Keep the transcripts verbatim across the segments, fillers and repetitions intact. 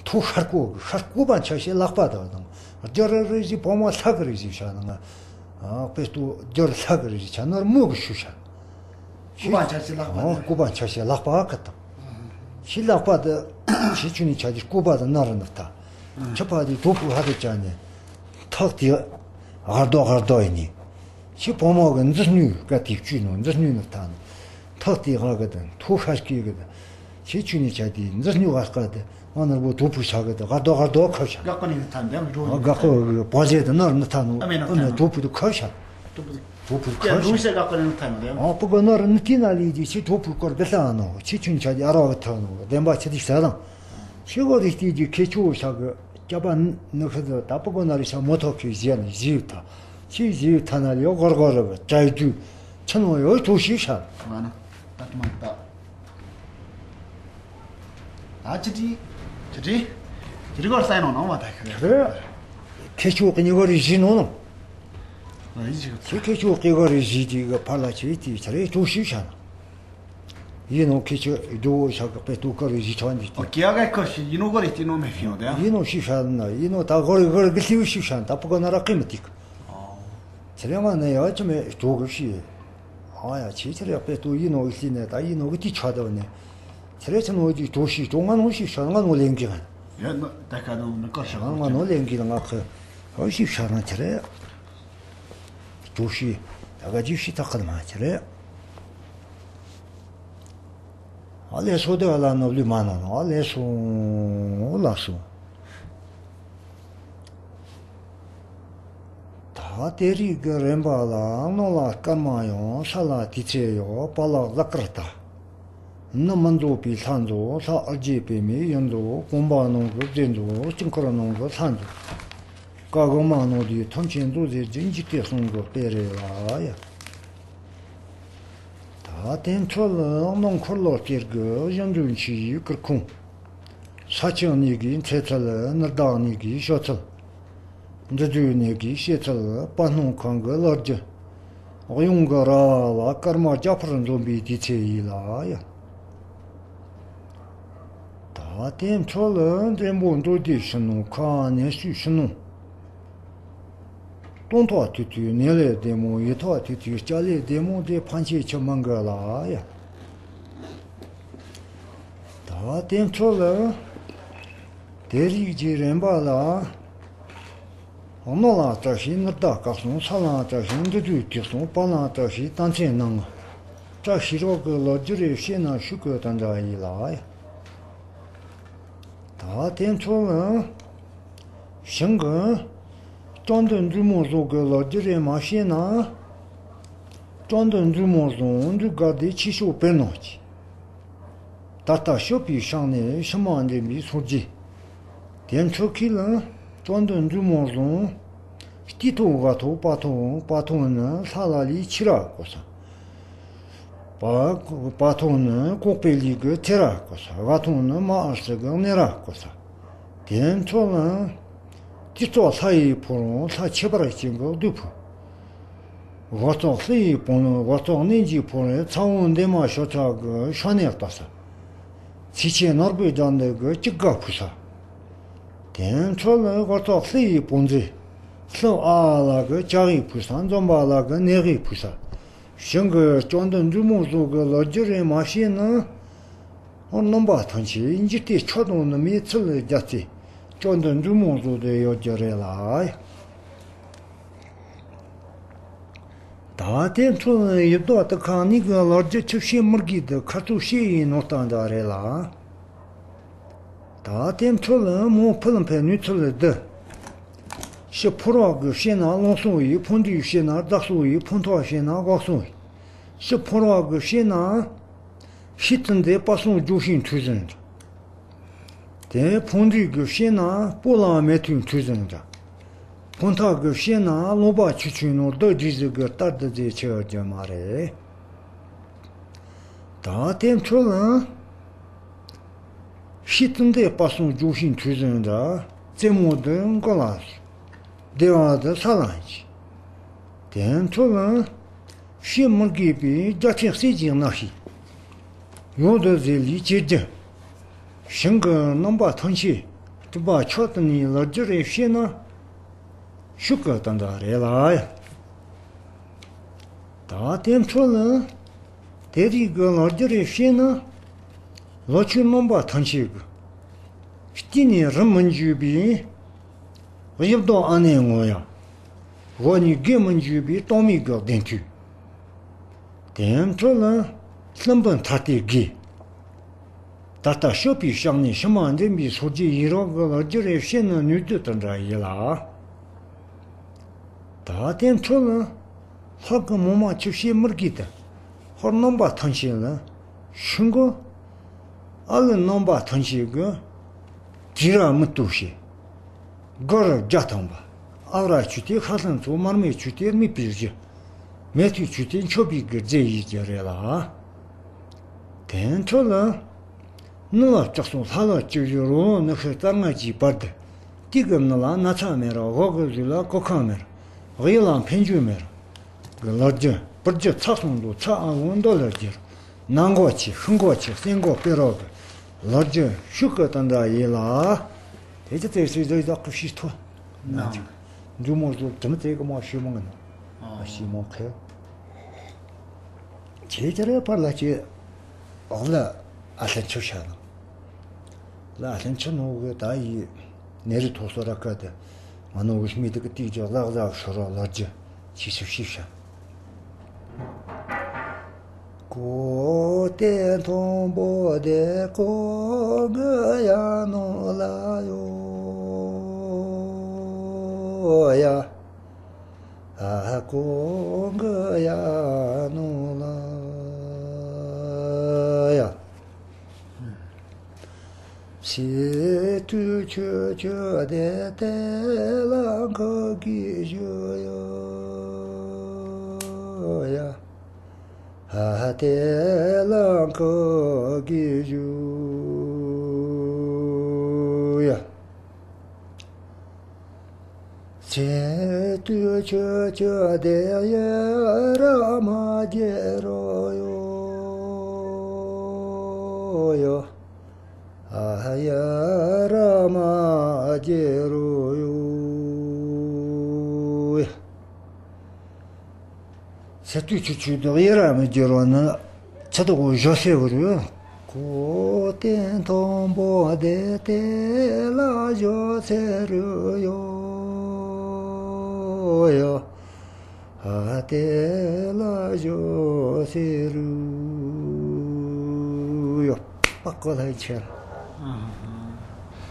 མཐོ་ཤར་ཀོ་གི་ཤར་ཀོ་པ་འཆར་བྱེད་ལག་པ་དང་དང་། རྒྱུ་ར་རེ་བཞི་བུ་མོ་ལྷ་གི་རེ་བཞི་བྱ་ནང་། ཨ་དཔེ་ལྟོ་རྒྱུ་ར་ལྷ་གི་རེ་བཞི་ཆ་ནོར་མོ་གི་ཤུ་བྱ། ཀོ་པ་འཆར་བྱེད་ལག་པ་ཨ་དང་། ཀོ་པ་འཆར་བྱེད་ལག་པ་གི་དང་། ཤི་ལག་པ་དེ་ཤི་ཆུ་ནི་ཆ་དེ་ཀོ་པ་དང་ནར་ནི་ཐ། ཁྱི་པ་དེ་གྲོ་ཕུ་ཧ་དེ་ཅ་ནི། ཐག་དེ་ཧར་རྡོ་ཧར་རྡོ་ཡིན་ནི། ཁྱི་བུ་མོ་གི་འཛི་སྣུས་ཀ་དེ་བཅུས་ནོ་འཛི་སྣུས་ནི་ཐ་ནི། ཐག་དེ་ཧ་གི་དང་མཐོ་ཤར་སྐྱེ་གི་དང་། ཁྱི་ཆུ་ནི་ཆ་དེ་འཛི་སྣུས་ཧ་ཀ་དེ་ང་ནར་བོ་གྲོ་ཕུ་ཆ་གི་དང་ཧར་རྡོ་ཧར་རྡོ་ཁ་བྱ། ག་ཀོ་ནི་ཐ་འདེམ་རོ་ཨ་ག་ཀོ་གི་པ་ཟེ་དང་ནར་ནི་ཐ་ནོ་ཨ་མེ་ན་ཨ་ནི་ཐ་ནོ་གྲོ་ཕུ་དུ་ཁ་བྱ། གྲོ་ཕུ་དུ་ཁ་བྱ། རུ་ཤ་ག་ཀོ་ནི་ཐ་ནོ་དེ་ཨ་པུ་གོ་ནར་ནི་ཐི་ན་ལི་ཇི་ཁྱི་གྲོ་ཕུ་སྐོར་གི་ལྟ་ནོ་ཁྱི་ཆུ་ནི་ཆ་དེ་ཨ་རོ་གི་ཐ་ནོ་བདེན་པ་ཆི་དི་ས་དང་། ཤི་གོ་རི་སྟི་ཇི་ཁེ་ཆུ་ཤ་གི་སྐྱ་པ་ནི་ཁི་ཟི་ད་པུ་གོ་ན་རི་ཤ་མོ་ཐོ་ཁི་ཞེ་ནི་ཞིབ་ཐ། ཤི་ཞིབ་ཐ་ན་ཡོ་གོར་གོར་རི་བི་ཏྲའི་ཏུ་ཆི་ནོ་ཡོ་ཐུ་ཤི་ཤ། ང་ན་ད་ཏི་མ་ད། ད་ཅི་ཏི་ཅི་ཏི་ཅི་ཏི་གོར་སའི་ནོ་ནོ་མ་ད་ཁི་རེ། ཁེ་ཆུ་ཀི་ཉི་གོ་རི་ཞི་ནོ་ནོ། ཨ་ཡི་ཅི་གི་ཁེ་ཁེ་ཆུ་ཀི་གོ་རི་ཞི་ཏི་གི་ཕ་ལ་ཆི་ཏི་ཆ་རེ་ཐུ་ཤི་ཤ་ན། ཡིན་ནོ་ཁི་ཆུ་ཇོ་བོ་ཤ་གི་པེ་ཏུ་ཀ་རི་ཞི་ཆོ་འདི་ཏི། ཨོ་ཀི་ཨ་ག་ཁོ་ཤི་ཡིན་ནོ་གོ་རི་ཏི་ནོ་མེ་ཕི་ཡོ་དེ། ཡིན་ནོ་ཤི་ཤ་ན་ཡིན་ནོ་ད་གོ་རི་གོ་རི་གི་ལི་ཤི་ཤ་ན་ད་པུ་གོ་ན་ར་ཀི་མི་ཏིག་ཚེ་རེ་མ་ནེ་ཡ་ཆི་མེ་ཇོ་གི་ཤི། ཨ་ཡ་ཆི་ཚེ་རེ་པེ་ཏུ་ཡིན་ནོ་གི་ཤི་ནེ་ད་ཡིན་ནོ་གི་ཏི་ཆ་དོ་ནེ། ཚེ་རེ་ཆི་ནོ་གི་ཇོ་ཤི་ཇོ་ང་ནོ་ཤི་ཤ་ང་ནོ་ལེན་གི་ང་། ཡ་ནོ་ད་ཀ་ནོ་ནི་ཀ་ཤ་ང་ནོ་ལེན་གི་ང་ཁི་ཨ་ཤི་ཤ་ན་ཚེ་རེ། ཇོ་ཤི། ད་ག་ཇི་ཤི་ཐག་ཁ་མ་ཆི་རེད། ཨ་ལེ་སོ་དེ་ཨ་ལ་ནོ་ལུས་མ་ནོ་ནོ་ཨ་ལེ་སོ་ལ་སོ། ད་དེ་རིགས་ཀྱི་རིམ་པ་ལ་སྣང་ལ་སྐར་མ་ཡང་ས་ལ་དུས་ཚོད་ཡོད་པ་ལ་གཟའ་སྐར་ལྟ། ནི་མི་འཛོ་པའི་ལྷ་འཛོ་ལྷ་ཨར་རྒྱས་པའི་མི་ཡུལ་འཛོ་གོམ་པ་ནང་གི་རྫས་འཛོ་དཀྱིལ་འཁོར་ནང་གི་ལྷ་འཛོ། བཀའ་གོང་མ་ནོ་དེའི་ཐམས་ཅད་མཛོད་ཟེར་གྱི་འཇིག་རྟེན་གསུམ་གྱི་དཔེ་རེད་ལ་ཡ། ད་དེ་འཕྲོ་ལ་སྣང་འཁོར་ལོ་སྐྱེར་གྱི་གཞན་དོན་ཆི་ཡི་ཀིར་ཁུང་། ས་ཆེན་གནས་ཀྱི་འཚེ་ཚུལ་ནི་བདག་གནས་ཀྱི་ཤོ་ཚུལ། འདི་དུས་གནས་ཀྱི་ཤེས་ཚུལ་དཔལ་སྣང་ཁང་གི་ལོ་རྒྱུས། གཡོན་གྱི་ར་བ་ལ་སྐར་མ་རྒྱ་ཕུར་འཛོམས་པའི་དུས་ཚེ་ཡིན་ལ་ཡ། ད་དེ་འཕྲོ་ལ་འདྲེན་པོ་འགྲོ་དུས་ཕྱི་ནང་ཁ་ནས་སུས་ཕྱི་ནང་། སྟོང་ཐོག་དུས་དུས་ནས་ལས་བདེ་མོ་ཡིད་ཐོག་དུས་དུས་སྐྱ་ལས་བདེ་མོ་དེ་ཕན་ཆད་ཆི་མང་གི་ལ་ཡ། ད་དེ་འཕྲོ་ལ་དེ་རིགས་ཀྱི་རིམ་པ་ལ། སྣང་ལ་བཀྲ་ཤིས་ནི་ཟླ་སྐར་གསུམ་ས་ལ་བཀྲ་ཤིས་འདི་དུས་དུས་གསུམ་དཔལ་ལ་བཀྲ་ཤིས་ད་མཚན་ནང་། བཀྲ་ཤིས་རོགས་ཀྱི་ལོ་རྒྱུས་རེ་བཤད་ན་ཤུགས་ཀྱི་དོན་འདྲ་ཡིན་ལ། ད་དེ་འཕྲོ་ལ་ཞིང་གི་ཅང་འདི་འཛུལ་མོ་བཟོ་གི་ལོ་རྒྱུས་རེ་མ་བཤད་ན། ཅང་འདི་འཛུལ་མོ་བཟོ་འདི་དགའ་བདེ་ཆེ་ཤོས་དཔེར་ནོ་ཅི། ད་ལྟ་ཤོད་པའི་ཤང་ནས་ཕྱི་མ་འདྲེན་པའི་སོར་རྒྱུ། དེ་འཕྲོ་ཁྱེད་ལ་ཅང་འདི་འཛུལ་མོ་བཟོ། སྐྱིད་ཐོག་དགའ་ཐོག་དཔའ་ཐོག་དཔའ་ཐོག་ནི་ལྷ་ལ་ལས་ཆི་ར་གོ་ས། པ་པ་ཐོང་ནི་ལྐོག་པའི་ལུས་ཀྱི་ཚེ་ར་བསྐོར་ས། ཝ་ཐོང་ནི་མ་ཨར་སི་གི་གནས་ར་བསྐོར་ས། དེ་ཚོ་ལ་སྤྱི་ཚོགས་ལྷ་ཡི་ཕོ་རོང་ལྷ་ཁྱད་པར་ཅན་གྱི་བདུད་ཕོ། ཝ་ཚོགས་ལྷ་ཡི་ཕོ་རོང་ཝ་ཚོགས་གནས་ཀྱི་ཕོ་རོང་ཚ་བོ་འདན་མ་ཤོ་ཚ་གི་ཤོ་ནས་བཏགས་ས། ཚིག་ཆེན་ནོར་བུའི་རྒྱ་འདི་གི་གཅིག་དགའ་ཕུ་ས། དེ་ཚོ་ལ་ཝ་ཚོགས་ལྷ་ཡི་བོང་རྫི། ལྷ་ཨ་ལ་གི་ལྕགས་ཡི་ཕུ་ས། འཛོམས་པ་ལ་གི་ནས་ཡི་ཕུ་ས། ཞིང་གི་ཅང་འདི་འཛུལ་མོ་བཟོ་གི་ལོ་རྒྱུས་རེ་མ་ཤེས་ན། རྣམ་པ་ཐམས་ཅད་འཇིག་རྟེན་ཆོས་དང་ནི་མེད་ཚུལ་རྒྱ་རྩེ། ཅང་འདི་འཛུལ་མོ་བཟོ་དེ་ཡོད་རྒྱུ་རེད་ལ། ད་དེ་ཚོ་ཡིབ་དོ་དུ་ཁང་ནི་གི་ལོ་རྒྱུས་ཆུ་ཤེས་མི་དགོས་དུ་ཁ་ཚུགས་ཤེས་ཡིན་ནོ་སྟངས་འདྲ་རེད་ལ། ད་དེ་ཚོ་ལ་མོ་ཕུ་ལ་འཕེལ་ནུས་ཚུལ་ལ་བསྡུ། ཤི་ཕོར་བ་གི་ཤེས་ན་ལོང་སོང་ཡི། ཕོ་འདྲིས་ཤེས་ན་བདག་སོང་ཡི། ཕོ་མཐོ་ཤེས་ན་འགོག་སོང་ཡི། ཤི་ཕོར་བ་གི་ཤེས་ན་ཤི་ཙི་འདི་པ་སོང་ཇོ་ཤིང་འཁྲུལ་ཟིན་འདྲ། དེ་ཕོ་འདྲིས་གི་ཤེས་ན་སྤོ་ལ་མེ་ཐུན་འཁྲུལ་ཟིན་འདྲ། ཕོ་མཐའ་གི་ཤེས་ན་ལོང་པ་ཆུ་ཆུན་ནོར་བདག་འདྲིས་ཟིག་གི་ལྟར་དུ་རྫས་ཆེ་བར་རྒྱུ་མ་རེད། ད་དེ་ཚོ་ལ། ཤི་ཙི་འདི་པ་སོང་ཇོ་ཤིང་འཁྲུལ་ཟིན་འདྲ། རྩེ་མོ་འདི་མགོ་ལ། སྡེ་བ་འདི་ས་ལ་འཇི། དེ་ཚོ་ལ། ཤི་མི་དགོས་པའི་རྒྱ་ཆེན་སྲིད་ཀྱི་ནག་ཤི། ཡོད་དུ་ཟེར་ལས་བྱེད་རྒྱུ། ཞིང་གི་རྣམ་པ་ཐམས་ཅད། སྤྲུལ་པ་མཆོག་ཏུ་ནི་ལོ་རྒྱུས་རེ་བཤད་ན། ཤུགས་ཀྱི་དོན་དག་རེད་ལ། ད་དེ་འཕྲོ་ལ། དེ་རིགས་ཀྱི་ལོ་རྒྱུས་རེ་བཤད་ན། ལོ་ཆོས་རྣམ་པ་ཐམས་ཅད་ཀྱི། གཏིང་ནས་རིམ་མི་འཇུག་པའི། དབྱིབས་ལྡོག་ཨ་ནེ་ངོ་ཡ། འོག་ནས་རྒལ་མི་འཇུག་པའི་སྟོང་མིག་གི་གདེང་ཐུག་དེ་འཕྲོ་ལ། བླུན་པོ་མཐའ་གཏད་དགོས། ད་ལྟ་སྤྱོད་པའི་ཕྱག་ནས་ཕྱི་མ་འདྲེན་པའི་སོར་བརྗེ་ཡིན་རོགས་ཀྱི་ལོ་རྒྱུས་རེ་བཤད་ན་ནུས་རྒྱུ་དེ་འདྲ་ཡིན་ལ། ད་ལྟའི་འཕྲོ་ལ། ལྷག་གི་མོ་མ་ཆུ་བཤད་མི་དགོས་ཏེ། ཧོར་རྣམ་པ་ཐམས་ཅད་ལ། ཤུན་གོ། ཨ་ལི་རྣམ་པ་ཐམས་ཅད་ཀྱི། དྲི་ར་མི་ལྟོས་ཤེས། སྒོ་ར་བརྒྱ་ཐམ་པ། ཨ་ར་ཆུ་དེ་ཁ་སང་ཚོ་མར་མེ་ཆུ་དེ་མི་པིར་གྱི། མེ་ཐུ་ཆུ་དེ་མཆོད་པའི་གི་རྫས་ཡིན་གྱི་རེད་ལ། དེ་འཕྲོ་ལ། ནི་ལ་ལྕགས་སོང་ལྷ་ལ་སྤྱི་བཞུ་རོ་ནི་ཤི་རྩ་ལྔ་གྱི་བར་དུ། དུས་ཀྱི་ནི་ལ་ན་ཚ་མེད་ར་འོག་གི་གཟུགས་ལ་གོ་ཁ་མེད་ར། གཡས་ལ་འཕེན་རྒྱུ་མེད་ར། གི་ལོ་རྒྱུ་པུར་རྒྱུ་ཚ་སོང་དུ་ཚ་ཨ་བོ་འདོ་ལ་རྒྱུ་ར། ན་མགོ་ཆེ་ཤི་མགོ་ཆེ་སེན་མགོ་སྤེ་རོག་གི་ལོ་རྒྱུ་ཤུགས་ཀྱི་དོན་འདྲ་ཡིན་ལ། དེ་ཅི་ཚེ་སྲིད་ཟོས་ཟོག་གི་ཤི་ཐོ་ན་ཅིག་འབྲུ་མོ་ཟོ་དྲི་མི་ཚེ་གི་མ་ཤི་མོ་ངི་ནོ། ཨ་ཤི་མོ་ཁེ། ཁྱེད་ཅི་རེ་པར་ལ་ཅི་འོག་ལ་ཨ་ལྷན་ཆུ་ཤ་ལ། ལ་ལྷན་ཆུ་ནོ་གི་ད་ཡི་ནེ་རི་ཐོག་སོ་ར་ཀ་དེ། ང་ནོ་གི་མི་དེ་གི་ཏིག་ཅོ་ལག་ཟ་ཤོ་རོ་ལ་རྒྱུ་ཆི་སུ་ཤི་ཤ། ཀོ་ཏེ་མཐོན་པོ་དེ་ཀོ་གི་ཡ་ནོ་ལ་ཡོ་ཡ། ཨ་ཀོ་གི་ཡ་ནོ་ལ་ཡ། སི་ཏུ་ཆུ་ཆུ་དེ་དེ་ལ་ཁོ་གི་ཞུ་ཡོ་ཡ། ཨ་དེ་ལ་ཁོ་གི་ཞུ་ཡ། ཚེ་དུས་ཆོས་ཆོས་དེ་ཡ་ར་མ་རྒྱལ་རོ་ཡོ་ཡོ། ཨ་ཡ་ར་མ་རྒྱལ་རོ་ཡོ། ཚེ་དུས་ཆུ་ཆུ་དུ་ཡེ་ར་མི་འགྱུར་བ་ནི། ཚེ་དུ་གོ་བཞོ་སེ་བུ་རུ། ཀོ་ཏེ་མཐོན་པོ་དེ་དེ་ལ་བཞོ་སེ་རུ་ཡོ་ཡོ། ཨ་དེ་ལ་བཞོ་སེ་རུ་ཡོ། པ་ཀོ་ལ་ཆེ།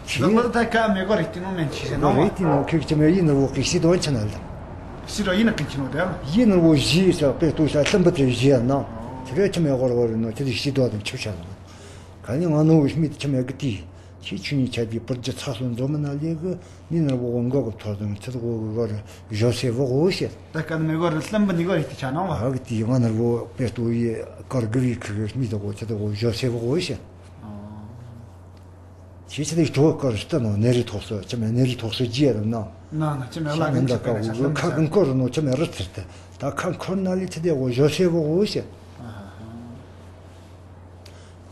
ཁྱེད་ལ་ད་ཀ་མེ་གོ་རེ་ཏི་ནོ་མེན་ཆི་ཟེར་ནོ་མ། རེ་ཏི་ནོ་ཁེག་ཅི་མེ་ཡིན་ནོ་བོ་ཀི་ཤི་དོན་ཆ་ན་ལ། ཤི་རོ་ཡིན་ན་ཀི་ཆི་ནོ་དེ། ཡིན་ནོ་བོ་ཞི་ས་པེ་ཏུ་ས་ལྷམ་པ་ཏེ་ཞི་ཡ་ན། ཁྱེད་རེ་ཆི་མེ་གོ་ར་བོ་རེ་ནོ་ཁྱེད་ཤི་དོ་དང་ཆུ་ཆ་ན། ག་ནི་ང་ནོ་བོ་ཤི་མི་ཏི་ཆི་མེ་གི་ཏི། ཁྱེད་ཆུ་ནི་ཆ་ཏི་པུར་ཅི་ཚ་སོ་འཛོ་མ་ན་ལེ་གི་ནི་ནོ་བོ་གོ་གོ་ཐོ་དང་ཚེ་གོ་གི་གོ་ར་བཞོ་སེ་བོ་གོ་ཤེ། ད་ཀ་ནི་མེ་གོ་ར་ལྷམ་པ་ནི་གོ་རེ་ཏི་ཆ་ནོ་བ། ཨ་གི་ཏི་ང་ནོ་བོ་པེ་ཏུ་ཡི་ཀར་གི་བི་ཁི་གི་མི་དོ་གོ་ཚེ་གོ་བཞོ་སེ་བོ་གོ་ཤེ། ཁྱེད་ཆ་ལེ་གྲོ་ཀར་སྟ་ནོ་ནེ་རི་ཐོག་སོ་ཆ་མེ་ནེ་རི་ཐོག་སོ་ཇི་ཡ་ར་ན། ན་ན་ཆ་མེ་ལ་ཤ་ནན་ད་ཀ་བུ་ཁ་གི་ཀོར་ནོ་ཆ་མེ་རི་ཚིར་ཏེ་ད་ཁ་ཁོར་ན་ལི་ཚེ་དེ་གོ་བཞོ་སེ་བོ་གོ་ཤེ།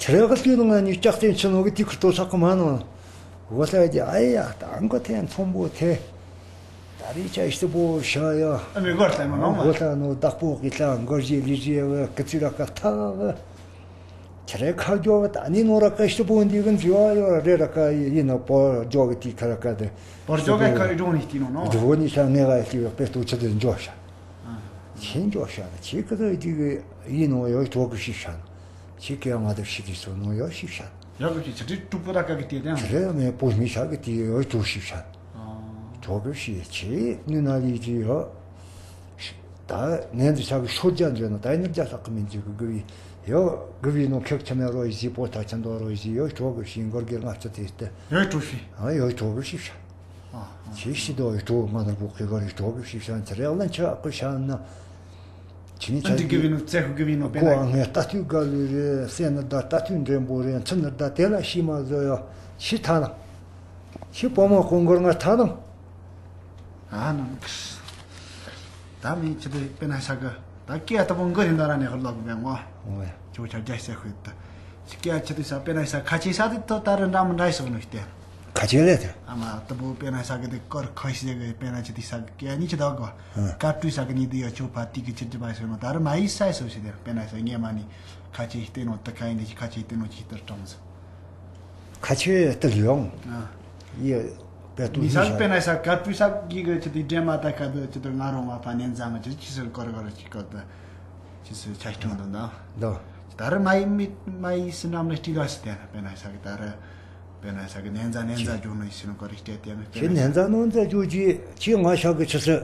ཁྱེད་རེ་གི་ལུས་ནང་ནི་ལྕགས་ཚན་ཆུ་ནོ་གི་ཏི་ཁུར་ཏོ་ས་ཁོ་མ་ནོ། འོ་ས་ཡ་ཨ་ཡ་ད་འགོ་ཐེ་མཚོན་པོ་ཐེ། ད་རི་ཆ་ཤི་པོ་ཤ་ཡ། ཨ་མེ་གོ་ར་ལྟ་མ་ནོ་མ། འོ་ས་ནོ་བདག་པོ་གི་ལ་འགོ་ཞེ་ལི་ཞེ་བ་ཀི་ཚི་ར་ཀ་ཐ་བ། ཁྱེད་རེ་ཁ་རྒྱོ་བ་ད་ནི་ནོ་ར་ཀ་ཤི་པོ་འདི་གི་འཛི་བ་ཡོ་ར་རེ་ར་ཀ་ཡི་ནོ་པོ་རྒྱོ་གི་ཏི་ཁ་ར་ཀ་དེ། པོ་རྒྱོ་གི་ཁ་རི་འགྲོ་ནི་ཏི་ནོ་ནོ། འགྲོ་ནི་ས་ངེ་ག་ཡི་ཏི་བ་པེ་ཏུ་ཆ་དེ་འཇོ་ཤ། ཆེན་འཇོ་ཤ་ན་ཆེ་ཀི་དེ་ཏི་གི་ཡི་ནོ་ཡོ་ཏོ་གི་ཤི་ཤ་ན། ཆི་ཀེ་ང་དེ་ཤི་དི་སོ་ནོ་ཡོ་ཤི་ཤ། ཡོ་གི་ཆི་ཆི་ཏི་ཀྲུ་པུ་ར་ཀ་གི་ཏི་དེ། ཆི་རེ་མེ་པོ་མི་ཤ་གི་ཏི་ཡོ་ཏོ་ཤི་ཤ། ཏོ་གི་ཤི་ཆི་ནི་ན་ལི་ཅི་ཡོ། ད་ནན་དུ་ཤ་གི་ཤོ་རྒྱ་འཇོ་ན་ད་ནི་རྒྱ་ས་ཀི་མི་འཇུ་གི་གི་བི་ཡོ་གི་བི་ནོ་ཁེག་ཆ་མེ་རོ་ཡི་ཞི་པོ་ཐ་ཆ་འདོ་རོ་ཡི་ཞི་ཡོ་ཏོ་གི་ཤི་འགོར་གི་ལྔ་ཆ་ཏི་ཏི། ཡོ་ཏོ་ཤི། ཨ་ཡོ་ཏོ་གི་ཤི་ཤ། ཁྱེད་ཤི་དོ་ཡི་གྲོགས་ང་ནོར་བུ་ཁེ་གར་ཡི་གྲོགས་གི་ཤི་ཤ་ན་ཚེ་རེ་ལན་ཆ་ཨ་ཀུ་ཤ་ན། ཁྱེད་ནི་ཆ་འདི་གི་བི་ནུ་ཙེ་ཧུ་གི་བི་ནུ་པེ་ན། ཀོ་ཨ་ངས་ལྟ་དུས་ག་ལུ་རེ་སེ་ནི་ད་ལྟ་དུས་འདྲེན་པོ་རེ་ཚི་ནི་ད་དེ་ལ་ཤི་མ་བཟོ་ཡོ་ཤི་ཐ་ན། ཤི་པོ་མ་ཀོང་གོར་ང་ཐ་ན། ཨ་ནང་ད་མི་ཁྱེད་དེ་པེ་ན་ཤ་གི་ད་ཀེ་ཨ་ཏ་པོ་འགོ་རིན་ད་ར་ནས་ཧར་ལོག་གི་བེང་བ། ཨོ་ཡ། ཁྱོད་ཆ་རྒྱ་ཤ་ཤོད་ད། ཁྱེད་ཀེ་ཨ་ཁྱེད་དེ་ཤ་པེ་ན་ཤ་ཁ་ཆེ་ཤ་དེ་ཏོ་ད་ར་འདྲ་མི་འདྲ་ཤོག་ནུ་ཤི་དེ། ཁ་ཆེ་ལས་དེ། ཨ་མ་ཏི་པོ་དཔེར་ན་ས་གི་དེ་སྐོར་ཁ་ཤས་གི་དཔེར་ན་ཅི་དེ་ས་གི་ཀྱ་ནི་ཅི་ད་གོ། ཧ། ཀ་ཀྲུའི་ས་གི་ནི་དེ་ཡ་ཆོ་ཕ་ཏི་གི་ཅི་ཅི་བ་སོ་ནོ་ད་ར་མ་ཡི་ས་སོ་ཞེ་དེ་དཔེར་ན་ས་ངེ་མ་ནི་ཁ་ཆེ་སྟེ་ནོ་ཏི་ཁ་ཡིན་དེ་ཅི་ཁ་ཆེ་སྟེ་ནོ་ཅི་ཏི་ཀྲང་ས། ཁ་ཆེ་ཏི་ལི་ཡོང་། ཨ། ཡི་པེ་ཏུ་ནི་ས་ཡི་ས་དཔེར་ན་ས་ཀ་ཀྲུའི་ས་གི་གི་ཅི་དེ་འདྲེ་མ་ད་ཁ་དེ་ཅི་དེ་ང་རོ་མ་ཕ་ནན་ཛ་མ་ཅི་ཅི་སོ་སྐོར་གོ་ར་ཅི་གོ་དེ་ཅི་སོ་ཆ་ཤི་ཀྲང་དོ་ན། དོ། ད་ར་མ་ཡི་མི་མ་ཡི་སི་ནམ་ལེ་ཏི་ལ་སི་དེ་ན་དཔེར་ན་ས་གི་ད་ར། དཔེར་ན་ས་གི་ནན་ཛ་ནན་ཛ་ཇོ་ནོ་ཡི་སི་ནོ་གོ་རི་སྟེ་དེ་ཡང་ཁྱེད་ནན་ཛ་ནན་ཛ་ཇོ་ཅི་ཁྱེད་ང་ཤ་གི་ཆུ་སི་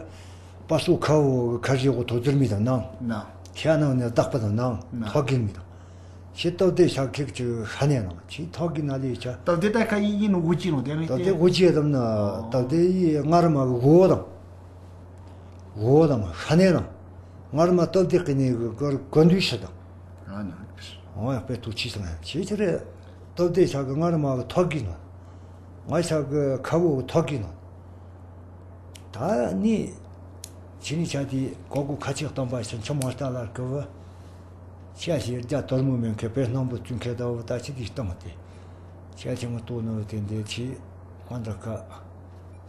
པ་སུ་ཁ་བོ་གི་ཁ་རྗེ་གོ་ཐོ་ཛིར་མི་དང་ནང་། ན། ཁྱེད་ནང་ནས་བདག་པ་དང་ནང་། ན། ཐོག་གིན་མི་དང་། ཁྱེད་སྟབས་བདེ་ཤ་ཁེག་ཅིག་ཧ་ནས་ནང་ཁྱེད་ཐོག་གིན་ན་ལས་ཆ། སྟབས་བདེ་ད་ཁ་ཡི་ཡིན་ནོ་གོ་ཅི་ནོ་དེ་རིང་སྟབས་བདེ་གོ་ཅི་དམ་ན་སྟབས་བདེ་ཡི་ངར་མ་གི་གོ་དང་། གོ་དང་ཧ་ནས་དང་། ངར་མ་སྟབས་བདེ་གི་ནས་གི་གོ་འདུས་ཤ་དང་། ཨ་ན། འོ་ཡག་པའི་ཐུགས་ཆེ་སང་ཡང་ཆེ་ཆེ་རེད། སྟོབས་ལྡན་ཤག་གི་ང་ར་མ་གི་ཐོག་གི་ནོ། ང་ཤག་གི་ཁ་བོ་གི་ཐོག་གི་ནོ། ད་ནི། ཆི་ནི་ཆ་དེ་གོ་གོ་ཁ་ཆེ་གཏོང་པ་ཞིག་ཆི་མོ་ལྟ་ལ་ཀི་བུ། ཆ་ཞིག་རྒྱ་དོར་མོ་མེད་མཁན་པའི་སྣང་བུ་བཙུན་མཁན་ད་བུ་ད་ཆི་དེ་གཏོང་དེ། ཆ་ཆི་མོ་ལྟོ་ནོ་དེ་འདི་ཆི། ང་འདྲ་ཁ།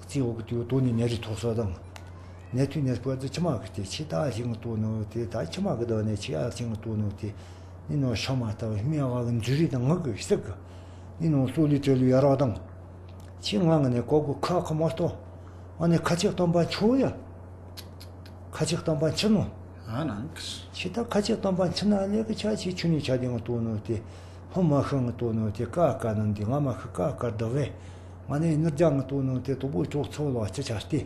རྩིས་འོག་གི་དུས་དོ་ནི་ནད་རིགས་ཐོག་སོ་དང་། ནད་དུས་ནད་སྤོ་དུ་ཆི་མ་གི་དེ་ཆི་ད་ཞིག་ལྟོ་ནོ་དེ་ད་ཆི་མ་གི་དོ་ནས་ཆི་ཨ་ཞིག་ལྟོ་ནོ་དེ། ནི་ནོ་ཤོ་མ་ལྟ་བུ་སྨྲེ་བ་གི་འཛུལ་རིགས་དང་ངག་གི་སྲེག་གི། ནི་ནོ་སོ་ལི་བྲེལ་ལུ་ཡ་རོགས་དང་། ཆི་ང་ང་ནས་གོ་གོ་ཁ་ཁ་མ་ལྟོ། ང་ནས་ཁ་ཆེ་གཏོང་པ་ཆོ་ཡ། ཁ་ཆེ་གཏོང་པ་ཆི་ནོ། ཨ་ནང་། ཆི་ད་ཁ་ཆེ་གཏོང་པ་ཆི་ན་ལས་གི་ཆ་ཆི་ཆུ་ནི་ཆ་དེ་ང་ལྟོ་ནོ་དེ། ཧོ་མ་ཤི་ང་ལྟོ་ནོ་དེ་ཀ་ཀ་ནང་དེ་ང་མ་ཤི་ཀ་ཀ་ད་བས། ང་ནས་ནི་རྒྱ་ང་ལྟོ་ནོ་དེ་དོ་པོ་ཅོག་ཚོ་ལ་ཆི་ཆ་སྟེ།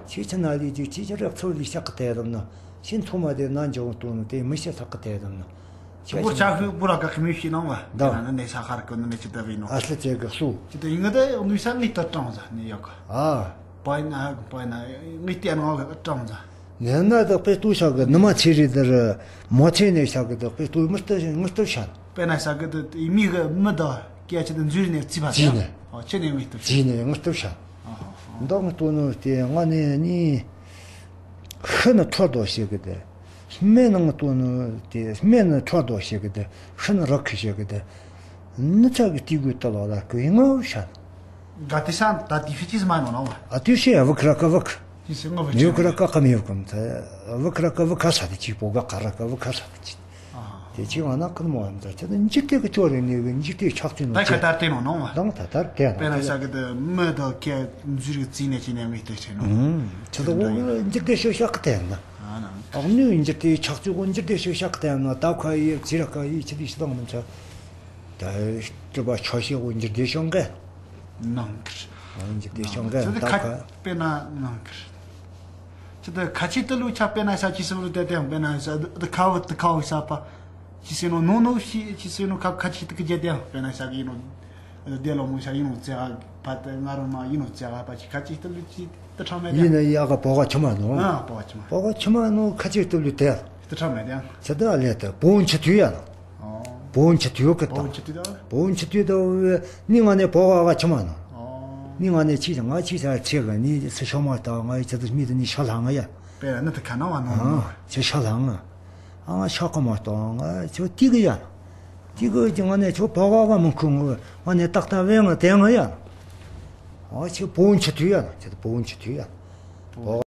ཆི་ཆི་ན་ལས་ཅིག་ཆི་ཆི་རག་ཚོ་ལི་ཤག་གི་དེ་དམ་ན། ཤིན་ཚོ་མ་དེ་ན་འཇོག་ལྟོ་ནོ་དེ་མི་ཤི་ཚག་གི་དེ་དམ་ན། ཆི་ཆི་ཆ་ཤི་པུ་ར་ཀ་ཁི་མི་ཤི་ནང་བ། ད་ན་ནས་ས་ཧར་ཀི་ནི་ནས་ཆི་ད་བི་ནོ། ཨ་སི་ཙེ་གི་སུ། ཆི་ད་ཡིན་ད་ནུས་ས་ནི་ད་ཀྲང་ཟ་ནི་ཡོ་ག་ཨ། པའི་ན་པའི་ན་ངི་ཏེ་ནང་གི་ཀྲང་ཟ། ནས་ན་ད་པེ་ཏུ་ཤག་གི་ནི་མ་ཆི་རི་དར་མོ་ཆེ་ནས་ཤག་གི་ད་པེ་ཏུ་མི་ལྟ་མི་ལྟ་ཤག་པེ་ན་ས་གི་ད་མི་གི་མི་ད་ཀྱ་ཆི་ད་འཛུལ་ནས་རྩིས་པ་ཅི་ནས། ཨོ་ཆི་ནས་མི་ལྟ་ཅི་ནས་མི་ལྟ་ཤག་འདོག་ཏུ་ནོ་དེ་ང་ནས་ནི། ཤི་ན་ཁྲོ་དོ་ཞེ་གི་དེ། སྨན་ནང་ལྟོ་ནོ་དེ་སྨན་ན་ཁྲོ་དོ་ཞེ་གི་དེ། ཤི་ན་རག་གི་ཞེ་གི་དེ། ནི་ཚ་གི་ཏི་གུ་ཏ་ལོ་ལ་གི་ངོ་ཤ། ག་ཏི་སན་ད་ཏི་ཧི་ཅི་སི་མ་ནོ་ནོ་བ། ཨ་ཏི་ཤེ་ཨ་བུ་ཁ་ར་ཀ་བུ་ཁ། ཅི་སི་ངོ་བུ་མི་ཡུ་ཁ་ར་ཀ་ཀ་མི་ཡུ་ཀམ་ཚ། བུ་ཁ་ར་ཀ་བུ་ཁ་ས་དེ་ཅི་པོ་ག་ཀ་ར་ཀ་བུ་ཁ་ས་དེ་ཅི། དེ་ཅི་ང་ན་ཀུན་མོ་ཨམ་ད་ཅི་ད་འཇིག་རྟེན་གི་ཅོ་རེ་ནི་གི་འཇིག་རྟེན་ཆགས་ཚུལ་ནོ་ད་ཁ་ཅི། ད་ལྟ་ནོ་ནོ་བ། དང་ད་ད་དེ་ནོ་པེ་ན་ས་གི་ད་མི་ད་ཀྱ་འཛུལ་གི་རྩིས་ནས་ཅི་ནས་མི་ལྟ་ཆེ་ནོ། ཨུམ། ཅི་ད་འོ་འཇིག་རྟེན་ཤོ་ཤག་གི་དེ་ན། ཨ་ན། ཨག་ནུས་འཇིག་རྟེན་ཆགས་ཚུལ་གོ་འཇིག་རྟེན་ཤོ་ཤག་གི་དེ་ན་ད་ཁ་ཡི་ཅི་ར་ཁ་ཡི་ཅི་དི་ཤི་དང་མི་ཆ། ད་སྤྲུལ་པ་ཆོས་ཤེས་གོ་འཇིག་རྟེན་ཤོང་གི། ནང་གི། འཇིག་རྟེན་ཤོང་གི་ད་ཁ། པེ་ན་ནང་གི། ཅི་ད་ཁ་ཆེ་ཏི་ལུ་ཆ་པེ་ན་ས་ཅི་སི་ལུ་ཏེ་ཏེ་པེ་ན་ས་ད་ཁ་བུ་ཏི་ཁ་བུ་ས་པ། ཅི་སི་ནོ་ནོ་ནོ་ཤི་ཅི་སི་ནོ་ཁ་ཁ་ཆེ་ཏི་ཀི་ཇེ་ཏེ་པེ་ན་ས་གི་ནོ། དེ་ལོ་མོ་ས་ཡིན་ནོ་ཙེ་ཧ་པ་ཏི་ང་རོ་མ་ཡིན་ནོ་ཙེ་ཧ་པ་ཅི་ཁ་ཆེ་ཏི་ལུ་ཅི་ཏི་ཁྲ་མེ་ཏེ། ཡིན་ན་ཡ་ག་པོ་ག་ཆི་མ་ནོ། ཨ་པོ་ག་ཆི་མ། པོ་ག་ཆི་མ་ནོ་ཁ་ཆེ་ཏི་ལུ་ཏེ། ཏི་ཁྲ་མེ་ཏེ། ཚེ་ད་ལེ་ཏི་པོ་འཆི་དུས་ཡ་ལ། པོ་འཆི་དུས་ཡོད་གི་ད། པོ་འཆི་དུས་ད། པོ་འཆི་དུས་ད་ནི་ང་ནས་པོ་ག་ག་ཆི་མ་ནོ། ནི་ང་ནས་ཆི་ང་ཆི་ས་ཆེ་ག་ནི་སི་ཤོ་མ་ད་ང་ཡི་ཚེ་ད་མི་ད་ནི་ཤ་ལྷ་ང་ཡ། པེ་ན་ནི་ཏི་ཁ་ན་བ་ནོ། ཨ་ཆི་ཤ་ལྷ་ང་། ཨ་ང་ཤ་ཀ་མ་ཏོ་ང་ཆོ་ཏི་གི་ཡ། ཏི་གི་ཅི་ང་ནས་ཆོ་པོ་ག་ག་མི་ཁུ་ང་ང་ནས་ཏག་ཏག་བེ་ང་ཏེ་ང་ཡ། ཨ་ཆི་པོ་འཆི་དུས་ཡ་ཆི་ད་པོ་འཆི་དུས་ཡ།